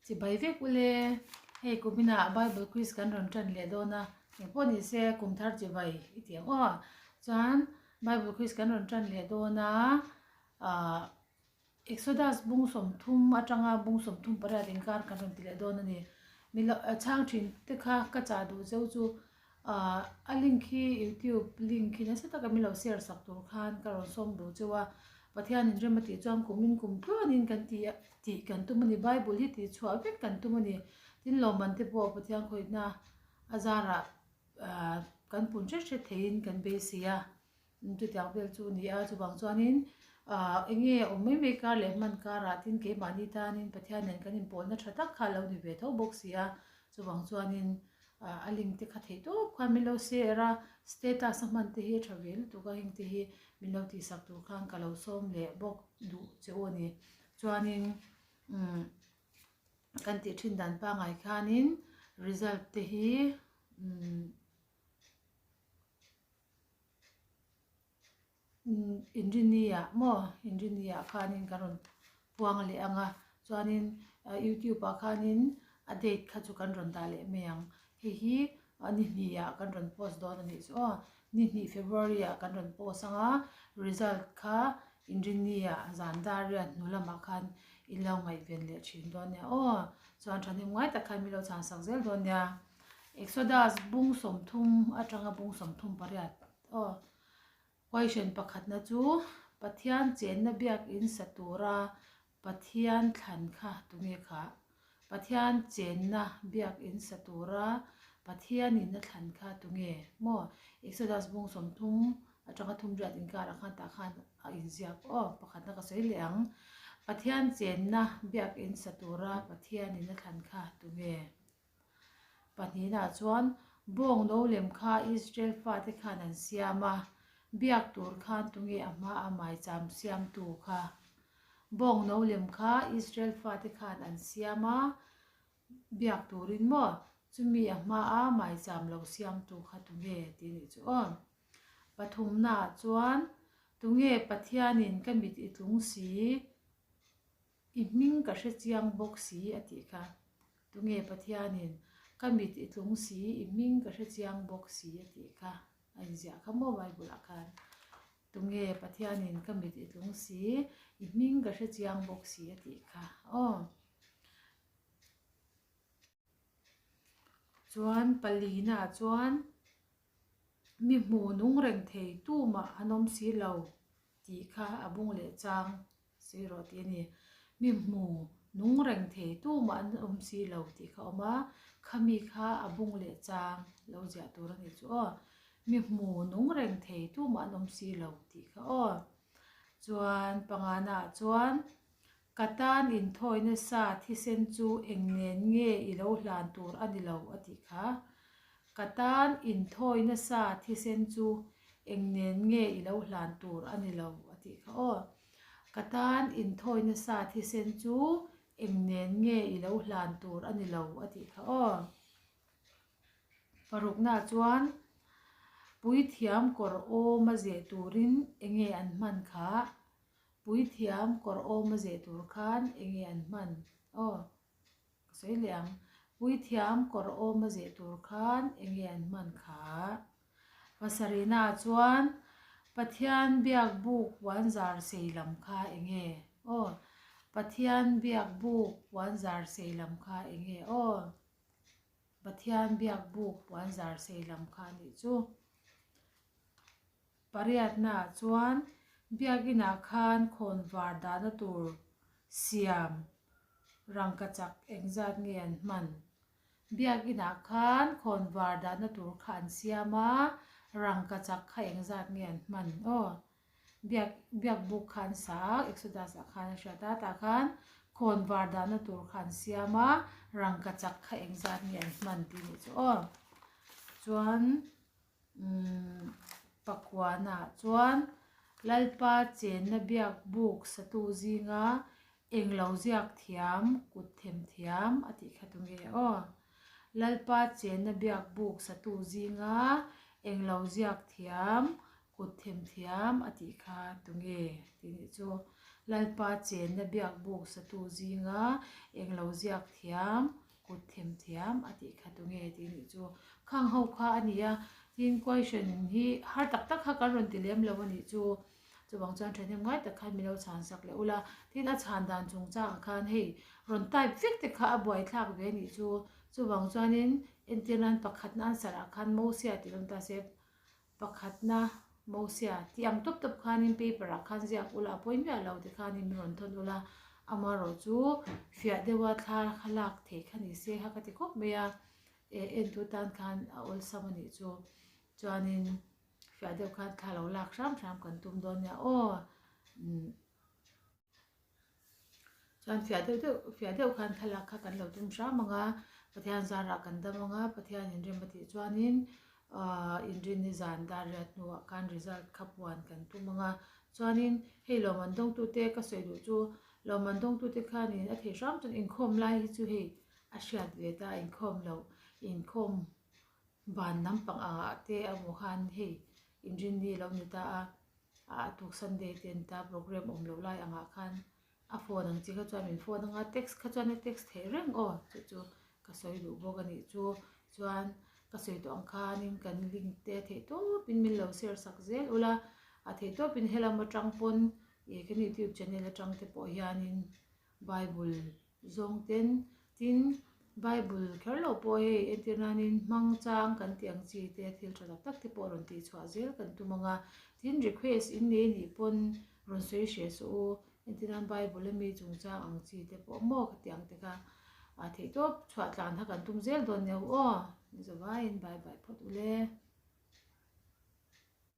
Chibai vek ule, hei kuminah Bible quiz kan rawn tan leh dawn a, engpawh ni se kum thar chibai i ti ang aw. Chuan Bible quiz kan rawn tan leh dawn a, ah Exodus bung 30 atanga bung 38 inkar kan rawn ti leh dawn a ni. Milo chhang thin te kha ka chah duh zeuh chu ah a link hi youtube link hi nasa taka min lo share sak tur khan ka rawn sawm duh cheu a, Pathian in rem a tih chuan kum in kum tluanin kan ti tih kan tum a ni, Bible hi tih chhuah vek kan tum a ni, tin lawmman te pawh Pathian khawihna a zarah ah kan pun hret hret theiin kan beisei a. Chutiang vel chu a ni a, chuvang chuanin ah eng nge awm mai mai kar leh hman karah tin keimahni tanin Pathian nen kan inpawlna tha tak kha a lo ni ve tho bawk si a, chuvang chuanin ah a link te kha theih tawp khan min lo share a, status a hman te hi a tha ve lutuk a, heng te hi min lo tihsak tur khan ka lo sawm leh bawk duh che u a ni. Chuanin umm kan tih thin dan pangngai khanin result te hi umm. Inrinni-ah maw Inrinni-ah khanin ka rawn puang leh ang a chuanin youtube-ah khanin a date kha chu kan rawn dah leh mai ang hei hi ni hnihah kan rawn post dawn a nih chu aw ni hnih February-ah kan rawn post ang a result kha Inrinni-ah zan dar riat hnu lamah khan in lo ngaihven leh thin dawn nia aw chuan thahnem ngai tak khan min lo chhan sak zel dawn nia. Exodus bung 30 atanga bung 38 aw question pakhatna chu Pathian chenna biakin sa tura Pathian thlan kha tunge kha Pathian chenna biakin sa tura Pathianin a thlan kha tunge maw Exodus bung 30 atanga thum riat inkarah khan tah khan a inziak aw pakhatna ka sawi leh ang Pathian chenna biakin sa tura Pathianin a thlan kha tunge. Pahnihnaah chuan bawng no lem kha Israel fate khan an siam a, biak tur khan tunge a hma a maicham siamtu kha? Bawng no lem kha Israel fate khan an siam a, biak turin maw? Chumi a hma a maicham lo siamtu kha tunge tih a nih chu aw. Pathumnaah chuan tunge Pathianin ka mit i tlung si? I hming ka hre chiang bawk si a tih kha. Tunge Pathianin ka mit i tlung si, i hming ka hre chiang bawk si a tih kha. A inziah kha maw Bible ah khan. Tunge Pathianin ka mit i tlung si, i hming ka hre chiang bawk si a tih kha. Aw. Chuan palina chuan mi hmu nung reng thei tumah an awm si lo tih kha a bung leh chang si rawh tih a ni. Mi hmu nung reng thei tumah an awm si lo tih kha a awm a, khami kha a bung leh chang lo ziah tur a nih chu aw. Mi hmu nung reng thei tumah an awm si lo tih kha aw. Chuan pangana ah chuan ka tan inthawi nasa thisen chu eng nen nge i lo hlan tur a ni lo a tih kha. Ka tan inthawi nasa thisen chu eng nen nge i lo hlan tur a ni lo a tih kha aw. Ka tan inthawi nasa thisen chu eng nen nge i lo hlan tur a ni lo a tih kha aw. Parukna chuan Puithiam kawr awm a zeh turin enge an hman kha? Puithiam kawr awm a zeh tur khan enge an hman? Aw. Ka sawi leh ang. Puithiam kawr awm a zeh tur khan enge an hman kha? Pasarihna ah chuan Pathian biak buk puan zar sei lam kha enge? Aw. Pathian biak buk puan zar sei lam kha enge? Aw. Pathian biak buk puan zar sei lam kha a nih chu. Pariatna ah chuan biakinah khan khawnvar dahna tur siam rangkachak engzat nge an hman? Biakinah khan khawnvar dahna tur kha an siam a, rangkachak kha engzat nge an hman? Aw, biak biak buk kha an sa a, Exodus ah khan a hriat a, tah khan khawnvar dahna tur kha an siam a, rangkachak kha engzat nge an hman tih nih chu aw. Chuan. Umm Pakuana chuan Lalpa chenna biak buk satu zinga englo ziak thiam, kut them thiam a tih kha tunge aw. Lalpa chenna biak buk satu zinga englo ziak thiam, kut them thiam a tih kha tunge tih nih chu. Lalpa chenna biak buk satu zinga englo ziak thiam, kut them thiam a tih kha tunge tih nih chu. Khang ho kha a ni a, tin question hi har tak tak kha kan rawn ti lem lo a nih chu. Chuvang chuan thahnem ngai tak khan min lo chhan sak leh ula, tin a chhan dan chungchangah khan hei rawn type vek te kha a buaithlak ve a nih chu. Chuvang chuanin entir nan pakhatna answer ah khan Mosia tih lawm ta se pakhatna Mosia tih ang tawp tawp khanin paper ah khan ziak ula a pawi miah lo ti khanin min rawn thawn ula, amaherawh chu fiah deuha thla kha lak theih kha ni se kha ka ti khawp mai a, eh entu tan khan a awlsam a nih chu. Chuanin fiah deuh khan thla lo lak hram hram kan tum dawn nia aw. Chuan fiah deuh deuh fiah deuh khan thlalak kha kan lo tum hram ang a, Pathian zarah kan dam ang a, Pathian inrem a tih chuanin ahh inrinni zan dar riat hnuah khan result kha puan kan tum ang a, chuanin hei lawmman dawngtute ka sawi duh chu lawmman dawngtute khanin a thei hram chuan inkhawm lai hi chu hei a hriat ve ta inkhawm loh inkhawm ban lampang angah te a hmuh khan hei inrinni a lo ni ta a. a tuk Sunday te an ta program awm loh lai angah khan a phone ang chi kha chuan min phone anga text kha chuan a text theih reng aw chu chu ka sawi duh bawk a nih chu chuan ka sawi tawh ang khanin kan link te theih tawpin min lo share sak zel ula a theih tawpin helam atang pawn ih kan youtube channel atang te pawh hianin bible Zawng ten, tin, Bible kher loh pawh hei entir nanin hmang chang kan tih ang chi te thil tha tak tak te pawh rawn tih chhuah zel kan tum ang a, tin request in nei nih pawn rawn sawi hreh suh u, entir nan Bible ami chungchang ang chi te pawh maw ka tih ang te kha a theihtawp chhuah tlan kha kan tum zel dawn nia u aw, ni zavaiin bye bye phawt ule.